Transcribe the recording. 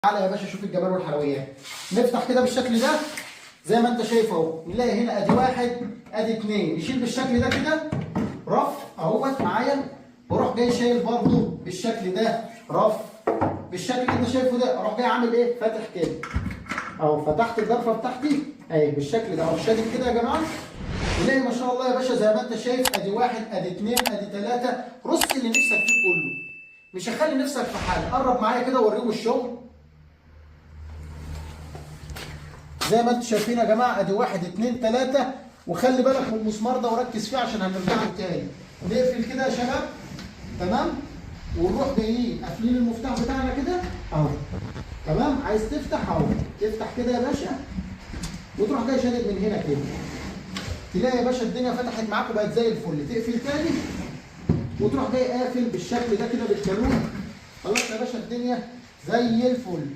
تعالى يا باشا شوف الجمال والحلويات. نفتح كده بالشكل ده زي ما انت شايف اهو، نلاقي هنا ادي واحد ادي اتنين، نشيل بالشكل ده كده رف اهوت معايا، واروح جاي شايل برضو بالشكل ده رف بالشكل اللي انت شايفه ده، اروح جاي عامل ايه؟ فاتح كده اهو، فتحت الضرفه بتاعتي اهي بالشكل ده، اروح شادد كده يا جماعة، نلاقي ما شاء الله يا باشا زي ما انت شايف ادي واحد ادي اتنين ادي تلاتة. رص اللي نفسك فيه كله، مش هخلي نفسك في حاجة. قرب معايا كده ووريهم الشغل زي ما انتم شايفين يا جماعة، ادي واحد اتنين تلاتة. وخلي بالك من المسمار ده وركز فيه عشان هنرجع له تاني. نقفل كده يا شباب، تمام، ونروح جايين قافلين المفتاح بتاعنا كده اهو، تمام. عايز تفتح اهو، تفتح كده يا باشا، وتروح جاي شادد من هنا كده، تلاقي يا باشا الدنيا فتحت معاك وبقت زي الفل. تقفل تاني وتروح جاي قافل بالشكل ده كده بالكالون. خلاص يا باشا الدنيا زي الفل.